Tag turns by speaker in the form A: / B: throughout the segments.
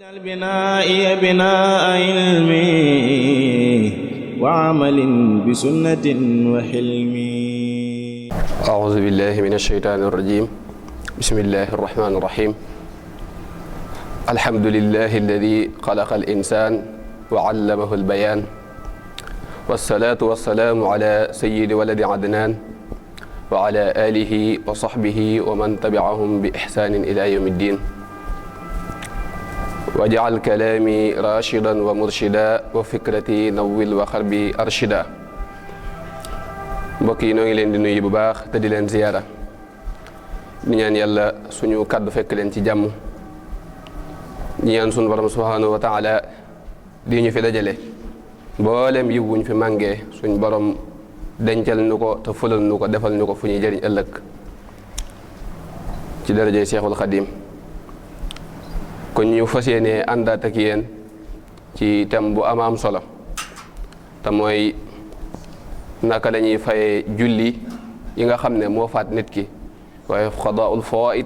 A: واجعل بنائي بناء علم وعمل بسنة وحلم.
B: أعوذ بالله من الشيطان الرجيم. بسم الله الرحمن الرحيم. الحمد لله الذي خلق الإنسان وعلمه البيان، والصلاة والسلام على سيد ولد عدنان وعلى آله وصحبه ومن تبعهم بإحسان إلى يوم الدين. واجعل كلامي راشدا ومرشدا وفكرتي نوّل وقلبي أرشدا. mbokk yi noo ngi leen di nuyu bu baax te di leen ziyaara di ñaan yàlla suñu kàddu fekk leen ci jàmm. ñi ñaan suñu borom subhanahu wa taala di ñu fi dajale mboolem yiw wuñ fi màngee suñ borom dencal nu ko te fulal nu ko defal nu ko fu ñuy jëriñ ëllëg ci darajey Seexul Xadiim. kon ñu fas yéene àndaat ak yéen ci thème bu am solo te mooy naka lañuy faye julli yi nga xam ne moo faat nit ki, waaye xadaa'ul fawaa'id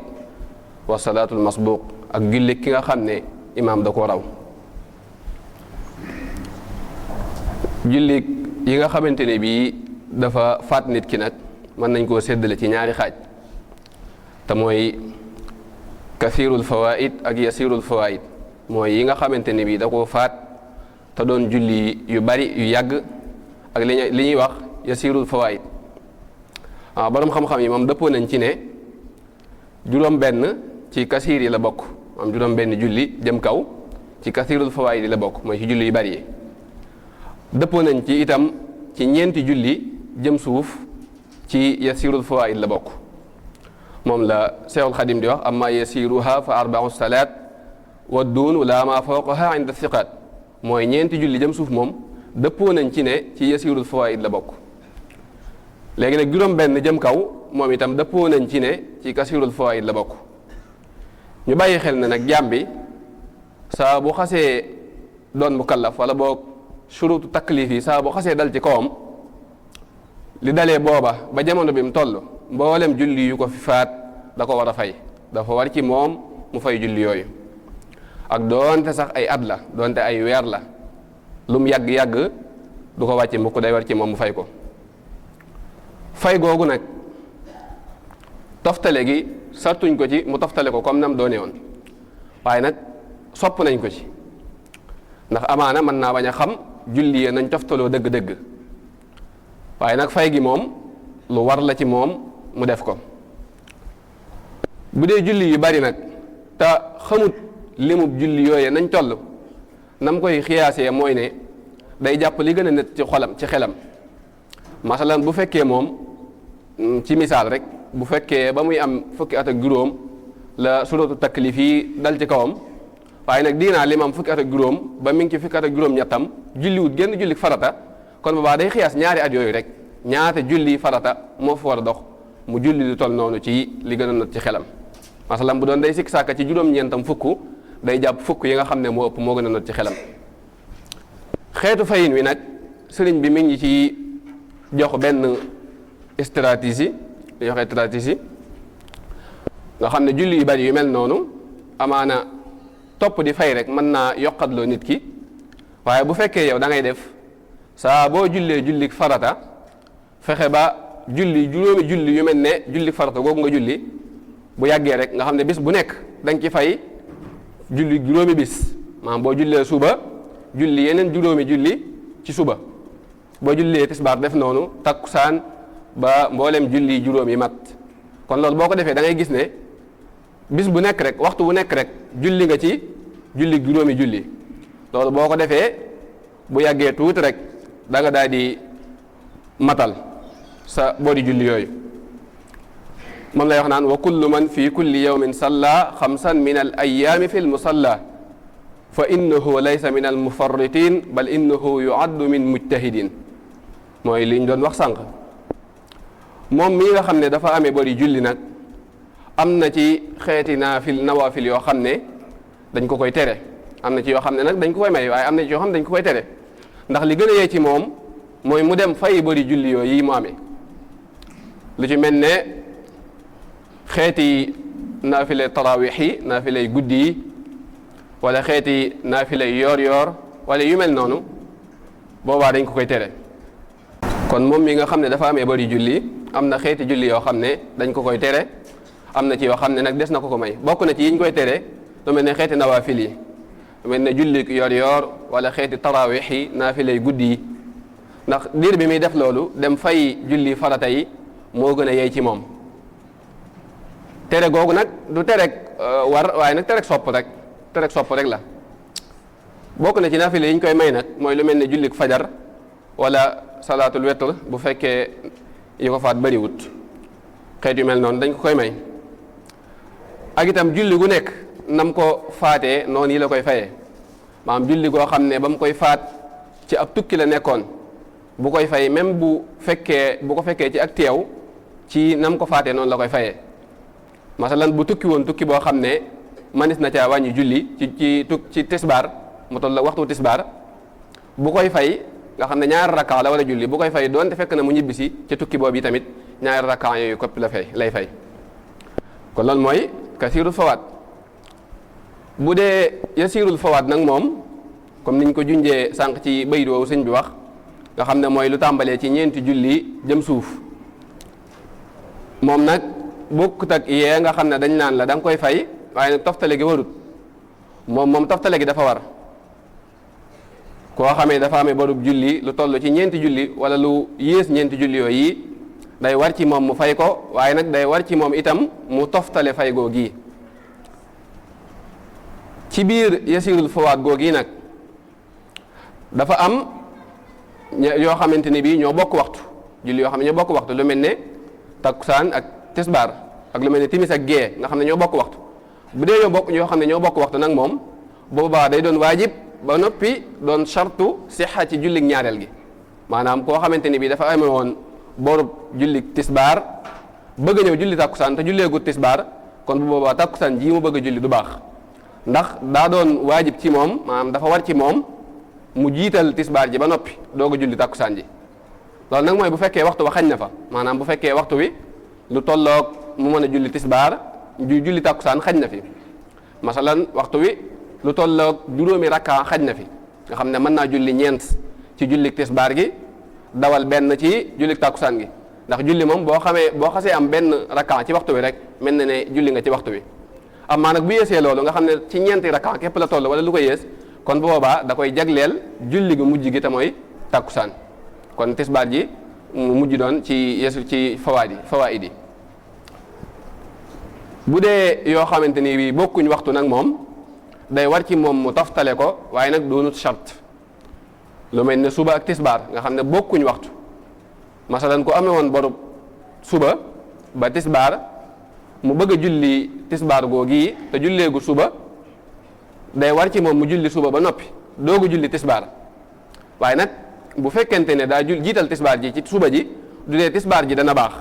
B: wa salaatul masbuuq ak julli ki nga xam ne imaam da ko raw. julli yi nga xamante ne bii dafa faat nit ki nag mën nañ koo séddale ci ñaari xaaj te mooy kasiirul fawaa'id ak yasiirul fawaa'id. mooy yi nga xamante ne bii da koo faat te doon julli yu bari yu yàgg, ak li ñuy wax yasiirul fawaa'id. borom xam-xam yi moom dëppoo nañ ci ne juróom benn ci kasiir yi la bokk, am juróom benn julli jëm kaw ci kasiirul fawaa'id yi la bokk, mooy ci julli yu bari yi. dëppoo nañ ci itam ci ñeenti julli jëm suuf ci yasiirul fawaa'id la bokk. moom la Seexul Xadim di wax amma yasiruha fa arba'u salaat wa duun la ma fawqaha inda thiqat. mooy ñeenti julli jëm suuf moom dëppoo nañ ci ne ci yasirul fawaid la bokk. léegi nag juróom benn jëm kaw moom itam dëppoo nañ ci ne ci kasirul fawaid la bokk. ñu bàyyi xel ne nag jaam bi saa bu xasee doon mukallaf wala boog shurutu taklif yi saa bu xasee dal ci kawam, li dalee booba ba jamono bi mu toll mboolem julli yu ko fi faat da ko war a fay. dafa war ci moom mu fay julli yooyu, ak doonte sax ay at la, doonte ay weer la, lu mu yàgg-yàgg du ko wàcce mukk, day war ci moom mu fay ko. fay googu nag toftale gi sartuñ ko ci mu toftale ko comme nam doone woon, waaye nag sopp nañ ko ci, ndax amaana mën naa bañ a xam julli yee nañ toftaloo dëgg-dëgg. waaye nag fay gi moom lu war la ci moom mu def ko. bu dee julli yu bari nag te xamut limub julli yooye nañ toll, nam koy xiyaasee mooy ne day jàpp li gën a net ci xolam ci xelam. masalan bu fekkee moom ci misaal rek, bu fekkee ba muy am fukki at ak juróom la suratu taklif yi dal ci kawam, waaye nag diinaa lim am fukki at ak juróom ba mi ngi ci fukki at ak juróom ñettam julliwut génn julli farata, kon boobaa day xiyaas ñaari at yooyu rek ñaata julli farata moo fa war a dox mu julli lu toll noonu ci li gën a not ci xelam. masalan bu doon day sikk sàkka ci juróom-ñeentam fukk, day jàpp fukk yi nga xam ne moo ëpp moo gën a not ci xelam. xeetu fayin wi nag sëriñ bi mi ngi ci jox benn stratégie, di joxe stratégie nga xam ne julli yu bari yu mel noonu amaana topp di fay rek mën naa yokkatloo nit ki. waaye bu fekkee yow da ngay def saa boo jullee julli farata fexe ba julli juróomi julli yu mel ne julli farata googu nga julli bu yàggee rek nga xam ne bis bu nekk danga ci fay julli juróomi bis. maanaam boo jullee suba julli yeneen juróomi julli ci suba, boo jullee tisbaar def noonu, takkusaan ba mboolem julli juróom yi mat. kon loolu boo ko defee da ngay gis ne bis bu nekk rek waxtu bu nekk rek julli nga ci julli juróomi julli. loolu boo ko defee bu yàggee tuuti rek da nga daal di matal sa boori julli yooyu. moom lay wax naan wa kullu man fi kulli yawmin salla xamsan min al ayaami fi l musalla fa innahu laysa min al mufarritin bal innahu yuaddu min mujtahidin. mooy li ñu doon wax sànq. moom mii nga xam ne dafa amee bari julli nag am na ci xeeti nawaafil yoo xam ne dañ ko koy tere. am na ci yoo xam ne nag dañ ko koy may, waaye am na ci yoo xam ne dañ ko koy tere, ndax li gën a yee ci moom mooy mu dem fay bari julli yooyu yi mu amee. lu ci mel ne xeeti naafile tarawix yi, naafilay guddi yi, wala xeeti naafila yoor wala yu mel noonu boobaa dañ ko koy tere. kon moom mi nga xam ne dafa amee bari julli am na xeeti julli yoo xam ne dañ ko koy tere, am na ci yoo xam ne nag des na ko may. bokk na ci yiñ koy tere lu mel ne xeeti nawaafil yi, lu mel ne julli yoor wala xeeti tarawix yi, naafilay guddi yi, ndax diir bi muy def loolu dem fay julli farata yi moo gën a yey ci moom. tere googu nag du tereg war waaye nag tereg sopp rek la. bokk na ci naafile yi ñu koy may nag mooy lu mel ne jullik fajar wala salaatul witr bu fekkee yi ko faat bariwut, xeet yu mel noonu dañ ko koy may. ak itam julli gu nekk nam ko faatee noonu yi la koy fayee, maanaam julli goo xam ne ba mu koy faat ci ab tukki la nekkoon bu koy fay même bu ko fekkee ci ak teew ci nam ko faatee noonu la koy fayee. masalan bu tukki woon tukki boo xam ne manis na caa wàññi julli ci tisbaar mu toll waxtu tisbaar bu koy fay nga xam ne ñaari rakka la wala julli bu koy fay doonte fekk na mu ñibbisi ca tukki boobu yi tamit ñaari rakka yooyu kopp lay fay. kon loolu mooy kasiirul fawaat. bu dee yasiirul fawaat nag moom comme niñ ko junjee sànq ci bayit woowu sëñ bi wax nga xam ne mooy lu tàmbalee ci ñeenti julli jëm suuf, moom nag bokkut ak yee nga xam ne dañ naan la da nga koy fay waaye nag toftale gi warut. moom toftale gi dafa war. koo xamee dafa amee barub julli lu toll ci ñeenti julli wala lu yées ñeenti julli yooyu yi day war ci moom mu fay ko, waaye nag day war ci moom itam mu toftale fay googi. ci biir yasirul fawaat googi nag dafa am yoo xamante ni bii ñoo bokk waxtu, julli yoo xam ne ñoo bokk waxtu, lu mel ne takkusaan ak tisbaar ak lu mel ne timis ak gee nga xam ne ñoo bokk waxtu. bu dee yoo xam ne ñoo bokk waxtu nag moom boobaa day doon waajib ba noppi doon sartu sixa ci jullig ñaareel gi. maanaam koo xamante ni bii dafa amee woon borub jullig tisbaar bëgg a ñëw julli takkusaan te julleegut tisbaar, kon bu boobaa takkusaan jii mu bëgg a julli du baax, ndax daa doon waajib ci moom, maanaam dafa war ci moom mu jiital tisbaar ji ba noppi doog a julli takkusaan ji. loolu nag mooy bu fekkee waxtu wa xañ na fa, maanaam bu fekkee waxtu wi lu tolloog mu mën a julli tisbaar julli takkusaan xañ na fi. masalan waxtu wi lu tolloog juróomi rakka xaj na fi nga xam ne mën naa julli ñeent ci jullik tisbaar gi dawal benn ci jullik takkusaan gi, ndax julli moom boo xasee am benn rakka ci waxtu wi rek mel na ne julli nga ci waxtu wi. amaa nag bu yéesee loolu nga xam ne ci ñeenti rakka képp la toll wala lu ko yées, kon bu boobaa da koy jagleel julli gi mujj gi te mooy takkusaan. kon tisbaar ji mu mujj doon ci fawaid yi. bu dee yoo xamante ni bii bokkuñ waxtu nag moom day war ci moom mu toftale ko, waaye nag doonut chart. lu mel ne suba ak tisbaar nga xam ne bokkuñ waxtu, masalan ku amee woon borub suba ba tisbaar mu bëgg a julli tisbaar googi te julleegu suba, day war ci moom mu julli suba ba noppi doogu julli tisbaar. waaye nag bu fekkente ne daa jiital tisbaar ji ci suba ji, du dee tisbaar ji dana baax,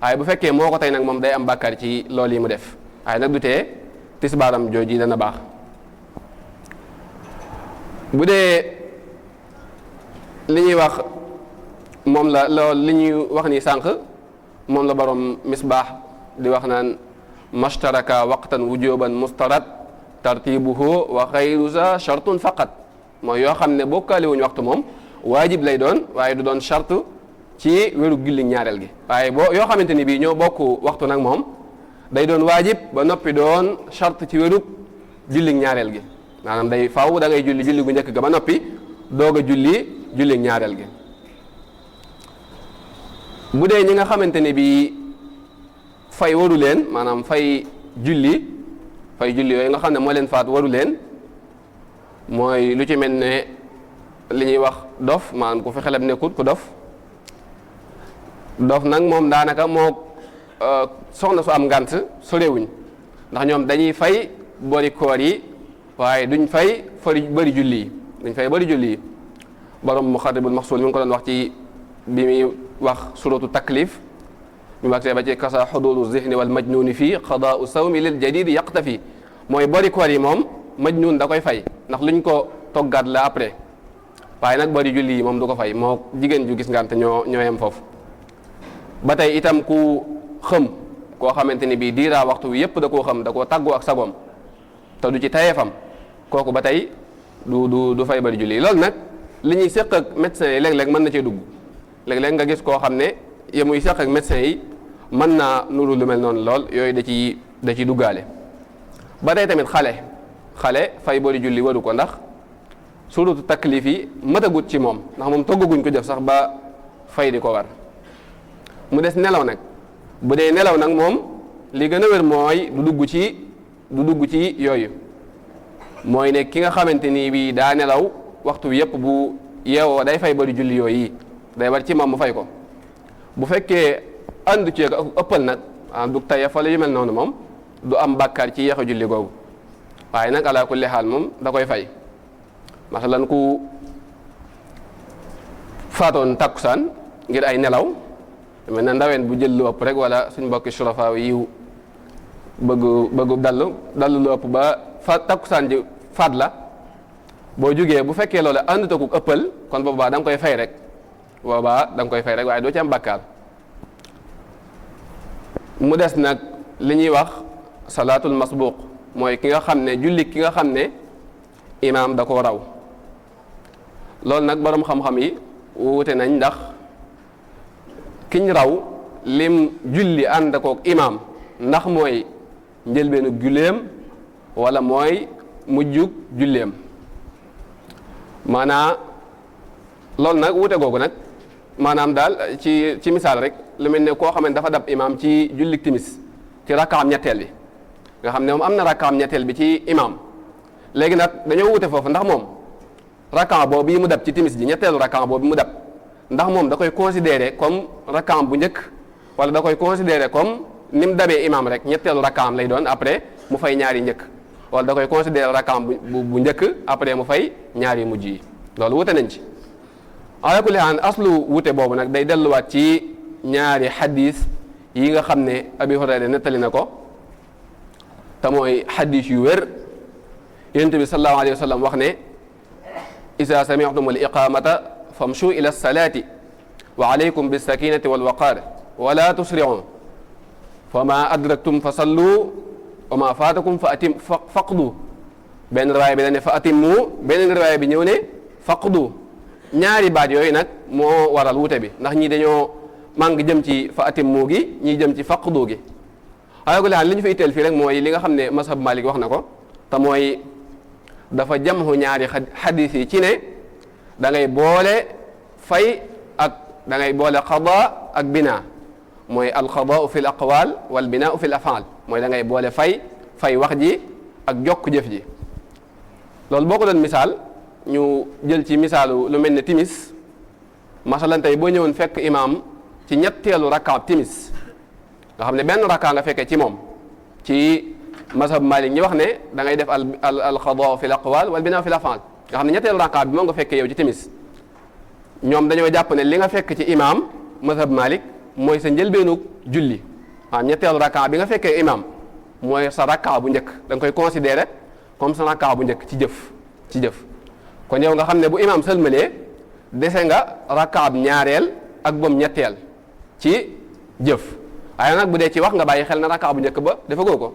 B: waaye bu fekkee moo ko tey nag moom day am bàkkaar ci loolu yi mu def, waaye nag du tee tisbaaram jooji dana baax. bu dee li ñuy wax moom la loolu li ñuy wax ni sànq moom la borom misbaax di wax naan mashtaraka waqtan wujuban mustarat tartibuhu wa xayru za shartun faqat, mooy yoo xam ne bokkaale wuñu waxtu moom waajib lay doon waaye du doon chart ci wéru julli ñaareel gi. waaye yoo xamante ni bii ñoo bokk waxtu nag moom day doon waajib ba noppi doon chart ci wéru julli ñaareel gi, maanaam day faaw da ngay julli gu njëkk ga ba noppi doog a julli ñaareel gi. bu dee ñi nga xamante ne bii fay waru leen, maanaam fay julli yooyu nga xam ne moo leen faat waru leen, mooy lu ci mel ne li ñuy wax dof, maanaam ku fi xelam nekkut ku dof nag moom daanaka moo soxna su am ngànt sorewuñ, ndax ñoom dañuy fay bori koor yi waaye duñ fay bëri julli yi. borom Muxarribul Maxsuul mi ngi ko doon wax ci bi muy wax suratu taklif ñu waxtee ba ci kasa xududu zihni wal majnuni fii qadaau sawmi lil jadidi yaqtafi, mooy bori koor yi moom majnun da koy fay ndax luñ ko toggaat la après, waaye nag bari julli yi moom du ko fay, moo jigéen ju gis ngante ñoo yem foofu. ba tey itam ku xëm koo xamante ni bii diiraa waxtu wi yépp da koo xam, da koo tàggoo ak sagoom te du ci tayeefam, kooku ba tey du fay bari julli loolu nag li ñuy seq ak médecins yi léeg-léeg mën na cee dugg léeg-léeg nga gis koo xam ne yemuy seq ak médecins yi mën naa nuru lu mel noonu lool yooyu da ciy duggaale. ba tey tamit xale fay bari julli waru ko ndax surutu taklif yi matagut ci moom ndax moom toggaguñ ko jëf sax ba fay di ko war. mu des nelaw nag bu dee nelaw nag moom li gën a wér mooy du dugg ci yooyu mooy ne ki nga xamante ni bii daa nelaw waxtu bi yëpp bu yeewoo day fay bari julli yooyu day war ci moom mu fay ko bu fekkee ànd ci ëppal nag du taya fa la yu mel noonu moom du am bàkkaar ci yeexa julli googu waaye nag ala kulli xaal moom da koy fay masalan ku faatoon takkusaan ngir ay nelaw mel na ndaween bu jël lu ëpp rek wala suñ mbokki surafa yiw bëggu dallu lu ëpp ba takkusaan ji faat la boo jógee bu fekkee loolu ànd ta ku ëppal kon boobaa da nga koy fay rek waaye doo ci am bàkkaar mu des nag li ñuy wax salaatul masbuq mooy ki nga xam ne julli ki nga xam ne imaam da ko raw loolu nag boroom xam-xam yi wuute nañ ndax kiñ raw lim julli ànd kook imaam ndax mooy njëlbeenu julleem wala mooy mujjug julleem maanaa loolu nag wuute googu nag maanaam daal ci misaal rek lu mel ne koo xam ne dafa dab imaam ci jullik timis ci rakkaam ñetteel bi nga xam ne moom am na rakkaam ñetteel bi ci imaam léegi nag dañoo wute foofu ndax moom rakkaam boobu yi mu dab ci timis ji ñetteelu rakkaam boobu mu dab ndax moom da koy considérer comme rakkaam bu njëkk wala da koy considérer comme ni mu dabee imaam rek ñetteelu rakkaam lay doon après mu fay ñaari njëkk wala da koy considérer rakkaam bu njëkk après mu fay ñaari mujj yi loolu wute nañ ci ala kulli haal aslu wute boobu nag day delluwaat ci ñaari xadis yi nga xam ne Abi Hurayra nettali na ko te mooy xadis yu wér Yonent bi sallallahu alayhi wa sallam wax ne iza sami'tum al iqamata famshu ila salaati wa alaykum bis sakinati wal waqaar wala tusri'u fa ma adraktum fa sallu wa ma faatakum faqdu benn riwaaya bi da ne fa atimmu beneen riwaaya bi ñëw ne faqdu ñaari baat yooyu nag moo waral wute bi ndax ñii dañoo màng jëm ci fa atimmu gi ñii jëm ci faqdu gi ala kulli haal li ñu fi itteel fii rek mooy li nga xam ne mazhab Malik wax na ko te mooy dafa jamhu ñaari xadis yi ci ne da ngay boole fay ak da ngay boole qada ak bina mooy alqadaau fi l aqwal wal binaau fi l afaal mooy da ngay boole fay wax ji ak jokk jëf ji loolu boo ko doon misaal ñu jël ci misaalu lu mel ne timis masalan tey boo ñëwoon fekk imaam ci ñetteelu rakkaab timis nga xam ne benn rakkaa nga fekkee ci moom ci mazhab Malik ñi wax ne da ngay def al qadaa fi l aqwal wal binaa fi l afaal nga xam ne ñetteelu rakkaa bi moom nga fekkee yow ci timis ñoom dañoo jàpp ne li nga fekk ci imaam mazhab Malik mooy sa njëlbeenu julli waaw ñetteelu rakkaa bi nga fekkee imaam mooy sa rakkaa bu njëkk da nga koy considérer comme sa rakkaa bu njëkk ci jëf kon yow nga xam ne bu imaam sëlmalee dese nga rakkaab ñaareel ak bom ñetteel ci jëf waaye nag bu dee ci wax nga bàyyi xel na rakkaab bu njëkk ba defagoo ko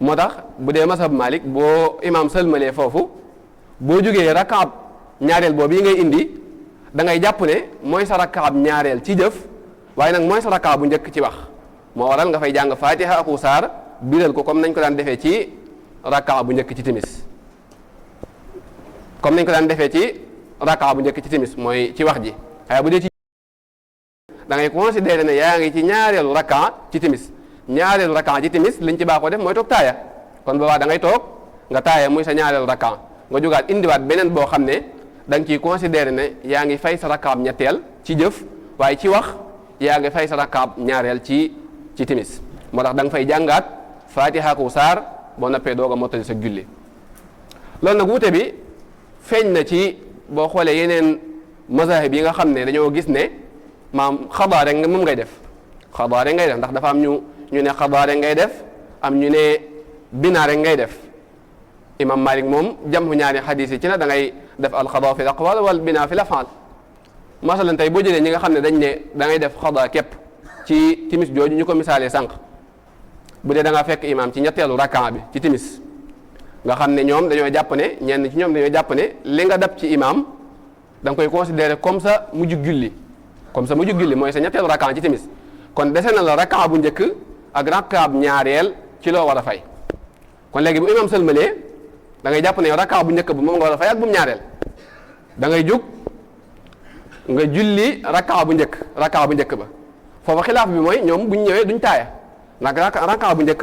B: moo tax bu dee mazhab Malik boo imaam sëlmalee foofu boo jógee rakkaab ñaareel boobu yi ngay indi da ngay jàpp ne mooy sa rakkaab ñaareel ci jëf waaye nag mooy sa rakkaab bu njëkk ci wax moo waral nga fay jàng Fatiha ak saar biral ko comme nañ ko daan defee ci rakkaab bu njëkk ci timis comme nañ ko daan defee ci rakka bu njëkk ci timis mooy ci wax ji waaye bu dee ci da ngay considérer ne yaa ngi ci ñaareelu rakka ci timis ñaareelu rakka ci timis liñ ci baaxoo def mooy toog taaya kon boobaa da ngay toog nga taaya muy sa ñaareelu rakka nga jógaat indiwaat beneen boo xam ne da nga ciy considérer ne yaa ngi fay sa rakkaab ñetteel ci jëf waaye ci wax yaa ngi fay sa rakkaab ñaareel ci timis moo tax da nga fay jàngaat Fatiha ko saar boo noppee doog a mottali sa julli loolu nag wute bi feeñ na ci boo xoolee yeneen mazahib yi nga xam ne dañoo gis ne maam xadaa rek nga moom ngay def xadaa rek ngay def ndax dafa am ñu ne xadaa rek ngay def am ñu ne binaa rek ngay def imam Malik moom jamhu ñaari xadis yi ci na da ngay def al xadaa fi l aqwal wal binaa fi l afaal masalan tey boo jëlee ñi nga xam ne dañ ne da ngay def xadaa képp ci timis jooju ñu ko misaalee sànq bu dee da ngaa fekk imam ci ñetteelu rakka bi ci timis nga xam ne ñoom dañoo jàpp ne ñenn ci ñoom dañoo jàpp ne li nga dab ci imaam da nga koy considérer comme sa mujjug julli comme sa mujjug julli mooy sa ñetteelu rakka ci timis kon dese na la rakka bu njëkk ak rakka bu ñaareel ci loo war a fay kon léegi bu imaam sëlmalee da ngay jàpp ne yow rakka bu njëkk bu moom nga war a fay ak bu ñaareel da ngay jug nga julli rakka bu njëkk ba foofa xilaaf bi mooy ñoom bu ñu ñëwee duñ taaya ndax rakka bu njëkk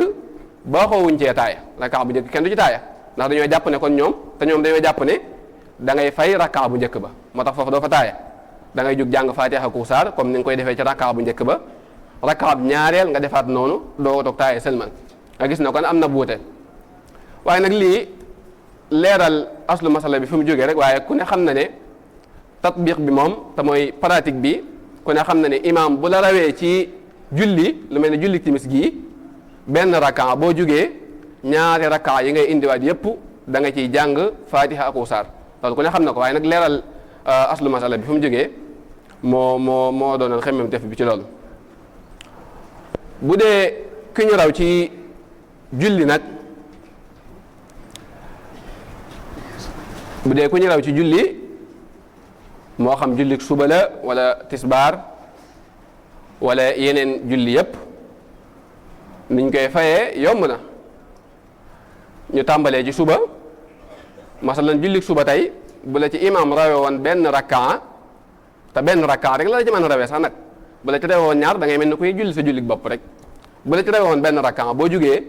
B: baaxoowuñ cee taaya rakka bu njëkk kenn du ci taaya ndax dañoo jàpp ne kon ñoom dañoo jàpp ne da ngay fay rakka bu njëkk ba moo tax foofu doo fa taaya da ngay jug jàng Faatiha ku saar comme ni nga koy defee ci rakka bu njëkk ba rakka bu ñaareel nga defaat noonu doo toog taaya sëlmal nga gis na kon am na buute waaye nag lii leeral aslu masala bi fi mu jógee rek waaye ku ne xam na ne tatbiq bi moom te mooy pratique bi ku ne xam na ne imaam bu la rawee ci julli lu mel ne julli timis gii benn rakka boo jugee ñaari rakka yi ngay indiwaat yépp da nga ciy jàng Faatiha ak saar loolu ku ne xam na ko waaye nag leeral aslu masala bi fi mu jógee moo doonoon xemmem def bi ci loolu bu dee ki ñu raw ci julli nag bu dee ku ñu raw ci julli moo xam julli suba la wala tisbaar wala yeneen julli yépp niñ koy fayee yomb na ñu tàmbalee ci suba masalan julli suba tey bu la ci imam rawe woon benn rakka te benn rakka rek la ci mën a rawee sax nag bu la ci rawe woon ñaar da ngay mel ni kuy julli sa julli bopp rek bu la ci rawe woon benn rakka boo jugee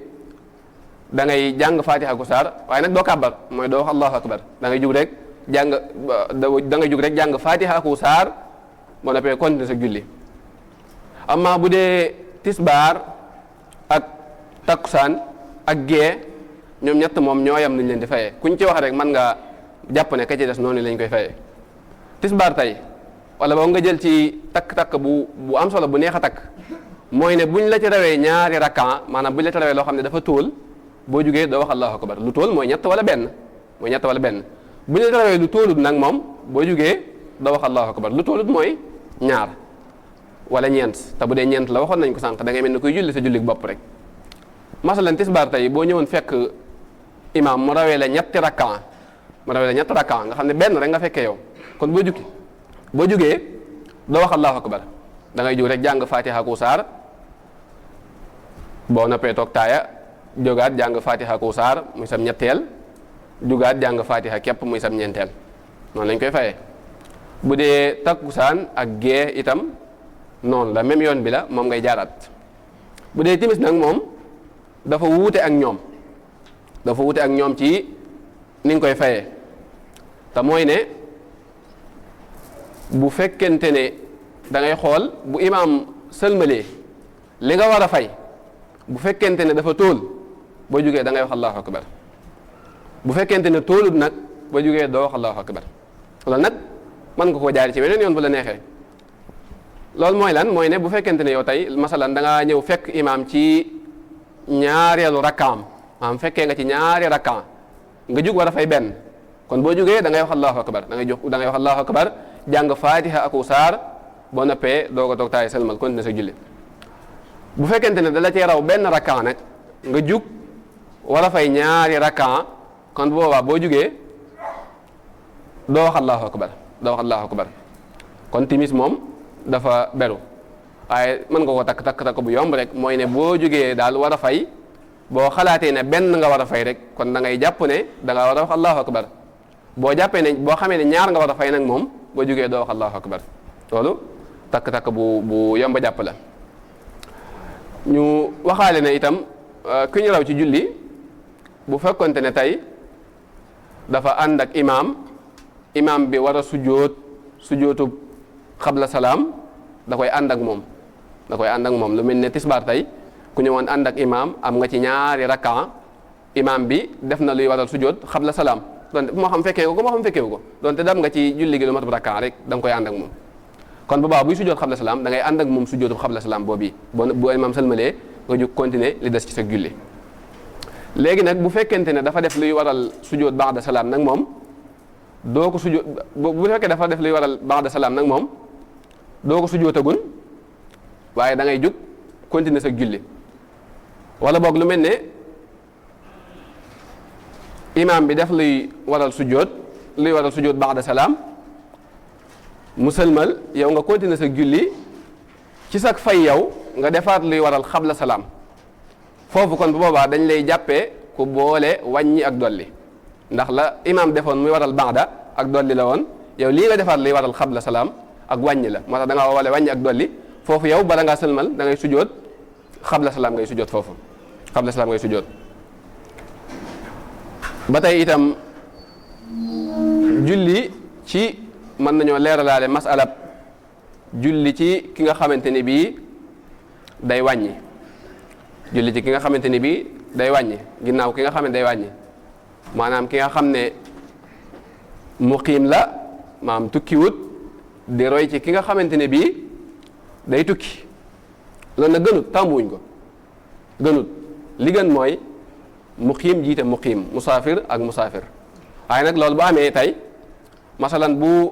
B: da ngay jàng Faatiha ku saar waaye nag doo kàbbar mooy doo wax allahu akbar da ngay jug rek jàng Faatiha ku saar boo noppee continuer sa julli amma bu dee tisbaar ak takkusaan ak gee ñoom ñett moom ñoo yam nañ leen di fayee kuñ ci wax rek mën nga jàpp ne ka ci des noonu lañ koy fayee tisbaar tey wala boog nga jël ci takk-takk bu am solo bu neex a takk mooy ne buñ la ci rawee ñaari rakka maanaam buñ la ci rawee loo xam ne dafa tóol boo jugee doo wax allahu akbar lu tóol mooy ñett wala benn buñ la ci rawee lu tóolut nag moom boo jugee doo wax allahu akbar lu tóolut mooy ñaar wala ñeent te bu dee ñeent la waxoon nañ ko sànq da ngay mel ni kuy julli sa julli bopp rek masalan tisbaar tey boo ñëwoon fekk imam mu rawee la ñetti rakka nga xam ne benn rek nga fekkee yow kon boo jugee doo wax allahu akbar da ngay jug rek jàng Faatiha ku saar boo noppee toog taaya jógaat jàng Faatiha ku saar muy sam ñetteel jugaat jàng Faatiha képp muy sam ñeenteel noonu lañ koy fayee bu dee takkusaan ak gee itam noonu la même yoon bi la moom ngay jaaraat bu dee timis nag moom dafa wuute ak ñoom ci ni nga koy fayee te mooy ne bu fekkente ne da ngay xool bu imaam sëlmalee li nga war a fay bu fekkente ne dafa tóol boo jugee da ngay wax allahu akbar bu fekkente ne tóolut nag boo jugee doo wax allahu akbar loolu nag mën nga koo jaari ci weneen yoon bu la neexee loolu mooy lan mooy ne bu fekkente ne yow tey masalan da ngaa ñëw fekk imaam ci ñaareelu rakkaam maanaam fekkee nga ci ñaari rakkaam nga jug war a fay benn kon boo jugee da ngay wax allahu akbar da ngay wax allahu akbar jàng Faatiha ak saar boo noppee doo ko toog taay sëlmal continuer sa julli bu fekkente ne dala cee raw benn rakka nag nga jug war a fay ñaari rakka kon boobaa boo jugee doo wax allahu akbar kon timis moom dafa beru waaye mën nga ko takk bu yomb rek mooy ne boo jugee daal war a fay boo xalaatee ne benn nga war a fay rek kon da ngay jàpp ne da nga war a wax allahu akbar boo jàppee ne boo xamee ne ñaar nga war a fay nag moom boo jugee doo wax allahu akbar loolu takk bu yomb jàpp la ñu waxaale ne itam ki ñu raw ci julli bu fekkonte ne tey dafa ànd ak imaam bi war a sujjóotu xabla salaam da koy ànd ak moom lu mel ne tisbaar tey ku ñëwoon ànd ak imaam am nga ci ñaari rakka imaam bi def na luy waral sujjóot xabla salaam donte moo xam fekkee ko moo xam fekkee ko donte dem nga ci julli gi lu mat rakka rek da nga koy ànd ak moom kon bu baax buy sujjóot xabla salaam da ngay ànd ak moom sujjóotu xabla salaam boobu bu imaam sëlmalee nga jóg continuer li des ci sa julli léegi nag bu fekkente ne dafa def luy waral sujjóot ba'da salaam nag moom doo ko sujjóot bu fekkee dafa def luy waral ba'da salaam nag moom doo ko sujjóotagul waaye da ngay jóg continuer sa julli wala boog lu mel ne imaam bi def luy waral sujjóot ba'da salaam mu sëlmal yow nga continuer sa julli ci sag fay yow nga defaat luy waral xabla salaam foofu kon bu boobaa dañ lay jàppee ku boole wàññi ak dolli ndax la imaam defoon muy waral ba'da ak dolli la woon yow lii nga defaat luy waral xabla salaam ak wàññi la moo tax da ngaa wale wàññi ak dolli foofu yow bala ngaa sëlmal da ngay sujjóot xabla salaam ngay sujjóot foofu xabla salaam ngay sujjóot ba tey itam julli ci mën nañoo leeralaale masalab julli ci ki nga xamante ni bii day wàññi julli ci ki nga xamante ni bii day wàññi ginnaaw ki nga xam ne day wàññi maanaam ki nga xam ne muqiim la maanaam tukkiwut di roy ci ki nga xamante ne bii day tukki loolu nag gënut tàmbuwuñ ko gënut li gën mooy muqiim jiite muqiim musaafir ak musaafir waaye nag loolu bu amee tey masalan bu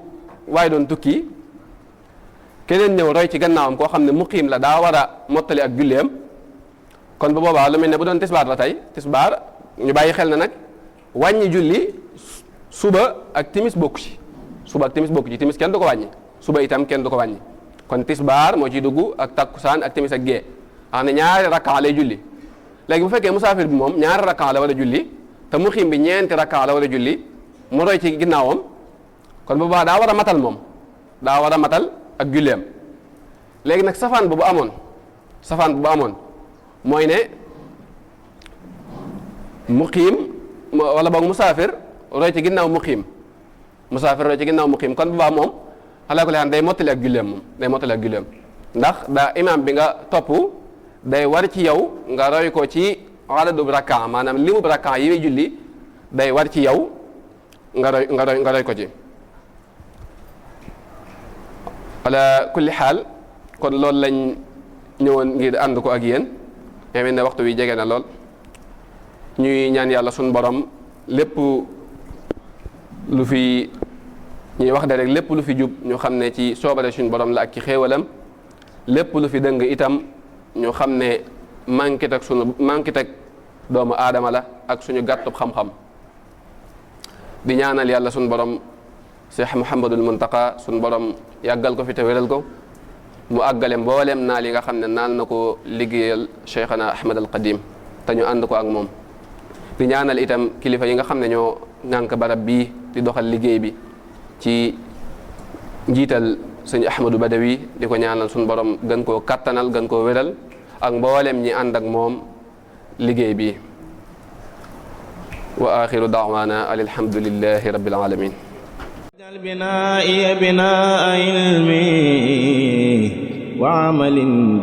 B: waaye doon tukki keneen ñëw roy ci gannaawam koo xam ne muqiim la daa war a mottali ak julleem kon bu boobaa lu mel ne bu doon tisbaar la tey tisbaar ñu bàyyi xel na nag wàññi julli suba ak timis bokku ci suba ak timis bokku ci timis kenn du ko wàññi suba itam kenn du ko wàññi kon tisbaar moo ciy dugg ak takkusaan ak timis ak gée xam ne ñaari rakkaa lay julli léegi bu fekkee musaafir bi moom ñaari rakkaa la war a julli te muqiim bi ñeenti rakkaa la war a julli mu roy ci ginnaawam kon bu boobaa daa war a matal moom daa war a matal ak julleem léegi nag safaan bu amoon mooy ne muqiim wala boog musaafir roy ci ginnaaw muqiim kon bu baax moom xalaa ko leen day mottali ak julleem moom day mottali ak julleem ndax daa imaam bi nga topp day war ci yow nga roy ko ci adadu rakka maanaam limu rakka yi muy julli day war ci yow nga roy ko ci ala kulli xaal kon loolu lañ ñëwoon ngir ànd ko ak yéen mel ne waxtu wi jege na lool ñuy ñaan yàlla suñu borom lépp lu fi ñuy wax de rek lépp lu fi jub ñu xam ne ci soobare suñu borom la ak ci xéewalam lépp lu fi dëng itam ñu xam ne manqué teg doomu aadama la ak suñu gàttub xam-xam di ñaanal yàlla suñu borom Cheikh Mouhamadul Muntaqa suñu borom yàggal ko fi te wéral ko mu àggale mboolem naal yi nga xam ne naal na ko liggéeyal Cheikhana Ahmad al Qadim te ñu ànd ko ak moom di ñaanal itam kilifa yi nga xam ne ñoo ŋànk barab bii di doxal liggéey bi ci njiital sëñ Ahmadou Badawi di ko ñaanal suñu borom gën koo kattanal gën koo wéral ak mboolem ñi ànd ak moom liggéey bi wa axiru daawaana an alhamdulillahi rabbil alamin
A: بنائي بناء علمي وعمل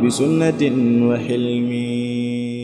A: بسنة وحلمي